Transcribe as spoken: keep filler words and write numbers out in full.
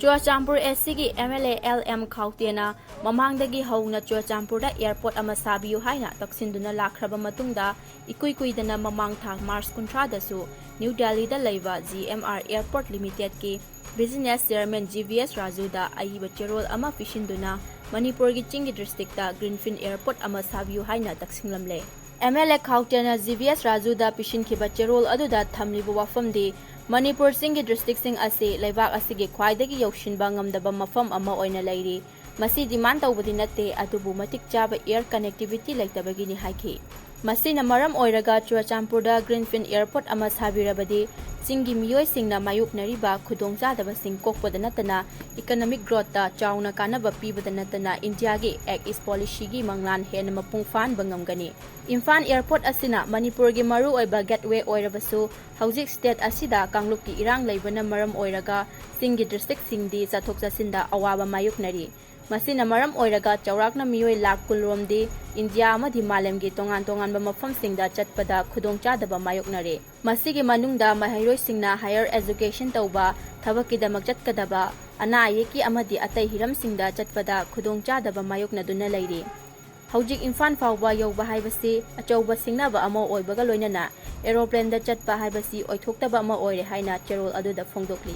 Churachandpur S ꯁꯤꯒꯤ M L A L M ꯈꯥꯎꯇꯦꯅ ꯃꯃꯥꯡꯗꯒꯤ ꯍꯧꯅ ꯆꯨꯔꯆꯥꯟꯄꯨꯔꯗ ꯑꯦꯌꯔꯄꯣꯔꯠ ꯑꯃ ꯁꯥꯕꯤꯌꯨ ꯍꯥꯏꯅ ꯇꯛꯁꯤꯟꯗꯨꯅ ꯂꯥꯛꯈ꯭ꯔꯕ ꯃꯇꯨꯡꯗ, ꯏꯀꯨꯏ ꯀꯨꯏꯗꯅ ꯃꯃꯥꯡ ꯊꯥ ꯃꯥꯔꯆ ꯀꯨꯟꯊ꯭ꯔꯥꯗꯁꯨ ꯅ꯭ꯌꯨ ꯗꯦꯜꯂꯤꯗ ꯂꯩꯕ ꯖꯤ ꯑꯦꯝ ꯑꯥꯔ ꯑꯦꯌꯔꯄꯣꯔꯠ ꯂꯤꯃꯤꯇꯦꯗꯀꯤ business chairman G V S ꯔꯥꯖꯨꯗ ꯑꯏꯕ ꯆꯦꯔꯣꯜ ꯑꯃ ꯄꯤꯁꯤꯟꯗꯨꯅ ꯃꯅꯤꯄꯨꯔꯒꯤ ꯆꯤꯡꯒꯤ ꯗꯤꯁꯇ꯭ꯔꯤꯛꯇ ꯒ꯭ꯔꯤꯟꯐꯤꯜ ꯑꯦꯌꯔꯄꯣꯔꯠ ꯑꯃ ꯁꯥꯕꯤꯌꯨ ꯍꯥꯏꯅ ꯇꯛꯁꯤꯡꯂꯝꯂꯦ꯫ ꯑꯦꯝ ꯑꯦꯜ ꯑꯦ ꯈꯥꯎꯇꯦꯅ ꯖꯤ ꯚꯤ ꯑꯦꯁ ꯔꯥꯖꯨꯗ ꯄꯤꯁꯤꯟꯈꯤꯕ ꯆꯦꯔꯣꯜ ꯑꯗꯨꯗ ꯊꯝꯂꯤꯕ ꯋꯥꯐꯝꯗꯤ, ꯃꯅꯤꯄꯨꯔ ꯆꯤꯡꯒꯤ ꯗꯤꯁꯇ꯭ꯔꯤꯛꯁꯤꯡ ꯑꯁꯤ ꯂꯩꯕꯥꯛ ꯑꯁꯤꯒꯤ ꯈ꯭ꯋꯥꯏꯗꯒꯤ ꯌꯧꯁꯤꯟꯕ ꯉꯝꯗꯕ ꯃꯐꯝ ꯑꯃ ꯑꯣꯏꯅ ꯂꯩꯔꯤ꯫ ꯃꯁꯤ ꯗꯤꯃꯥꯟ ꯇꯧꯕꯗꯤ ꯅꯠꯇꯦ, ꯑꯗꯨꯕꯨ ꯃꯇꯤꯛ ꯆꯥꯕ ꯑꯦꯌꯔ ꯀꯅꯦꯛꯇꯤꯚꯤꯇꯤ ꯂꯩꯇꯕꯒꯤꯅꯤ ꯍꯥꯏꯈꯤ꯫ ꯃꯁꯤꯅ ꯃꯔꯝ ꯑꯣꯏꯔꯒ ꯆꯨꯔꯆꯥꯟꯄꯨꯔꯗ ꯒ꯭ꯔꯤꯟꯐꯤꯜ ꯑꯦꯌꯔꯄꯣꯔꯠ ꯑꯃ ꯁꯥꯕꯤꯔꯕꯗꯤ ꯆꯤꯡꯒꯤ ꯃꯤꯑꯣꯏꯁꯤꯡꯅ ꯃꯥꯌꯣꯛꯅꯔꯤꯕ ꯈꯨꯗꯣꯡꯆꯥꯗꯕꯁꯤꯡ ꯀꯣꯛꯄꯗ ꯅꯠꯇꯅ ꯏꯀꯅꯣꯃꯤꯛ ꯒ꯭ꯔꯣꯠꯇ ꯆꯥꯎꯅ ꯀꯥꯟꯅꯕ ꯄꯤꯕꯗ ꯅꯠꯇꯅ ꯏꯟꯗꯤꯌꯥꯒꯤ ꯑꯦꯛ ꯏꯁ ꯄꯣꯂꯤꯁꯤꯒꯤ ꯃꯪꯂꯥꯟ ꯍꯦꯟꯅ ꯃꯄꯨꯡ ꯐꯥꯍꯟꯕ ꯉꯝꯒꯅꯤ꯫ ꯏꯝꯐꯥꯜ ꯑꯦꯌꯔꯄꯣꯔꯠ ꯑꯁꯤꯅ ꯃꯅꯤꯄꯨꯔꯒꯤ ꯃꯔꯨꯑꯣꯏꯕ ꯒꯦꯠꯋꯦ ꯑꯣꯏꯔꯕꯁꯨ ꯍꯧꯖꯤꯛ ꯁ꯭ꯇꯦꯠ ꯑꯁꯤꯗ ꯀꯥꯡꯂꯨꯞꯀꯤ ꯏꯔꯥꯡ ꯂꯩꯕꯅ ꯃꯔꯝ ꯑꯣꯏꯔꯒ ꯆꯤꯡꯒꯤ ꯗꯤꯁꯇ꯭ꯔꯤꯛꯁꯤꯡꯗꯤ ꯆꯠꯊꯣꯛ ꯆꯠꯁꯤꯟꯗ ꯑꯋꯥꯕ ꯃꯥꯌꯣꯛꯅꯔꯤ꯫ ꯃꯁꯤꯅ ꯃꯔꯝ ꯑꯣꯏꯔꯒ ꯆꯥꯎꯔꯥꯛꯅ ꯃꯤꯑꯣꯏ ꯂꯥꯈ ꯀꯨꯟꯔꯣꯝꯗꯤ ꯏꯟꯗꯤꯌꯥ ꯑꯃꯗꯤ ꯃꯥꯂꯦꯝꯒꯤ ꯇꯣꯉꯥꯟ ꯇꯣꯉꯥꯟꯕ ꯃꯐꯝꯁꯤꯡꯗ ꯆꯠꯄꯗ ꯈꯨꯗꯣꯡꯆꯥꯗꯕ ꯃꯥꯌꯣꯛꯅꯔꯦ꯫ ꯃꯁꯤꯒꯤ ꯃꯅꯨꯡꯗ ꯃꯍꯩꯔꯣꯏꯁꯤꯡꯅ ꯍꯥꯌꯔ ꯑꯦꯖꯨꯀꯦꯁꯟ ꯇꯧꯕ, ꯊꯕꯛꯀꯤꯗꯃꯛ ꯆꯠꯀꯗꯕ, ꯑꯅꯥ ꯑꯌꯦꯛꯀꯤ ꯑꯃꯗꯤ ꯑꯇꯩ ꯍꯤꯔꯝꯁꯤꯡꯗ ꯆꯠꯄꯗ ꯈꯨꯗꯣꯡꯆꯥꯗꯕ ꯃꯥꯌꯣꯛꯅꯗꯨꯅ ꯂꯩꯔꯤ꯫ ꯍꯧꯖꯤꯛ ꯏꯝꯐꯥꯜ ꯐꯥꯎꯕ ꯌꯧꯕ ꯍꯥꯏꯕꯁꯤ ꯑꯆꯧꯕ ꯁꯤꯡꯅꯕ ꯑꯃ ꯑꯣꯏꯕꯒ ꯂꯣꯏꯅꯅ ꯑꯦꯔꯣꯄ꯭ꯂꯦꯟꯗ ꯆꯠꯄ ꯍꯥꯏꯕꯁꯤ ꯑꯣꯏꯊꯣꯛꯇꯕ ꯑꯃ ꯑꯣꯏꯔꯦ ꯍꯥꯏꯅ ꯆꯦꯔꯣꯜ ꯑꯗꯨꯗ ꯐꯣꯡꯗꯣꯛꯂꯤ꯫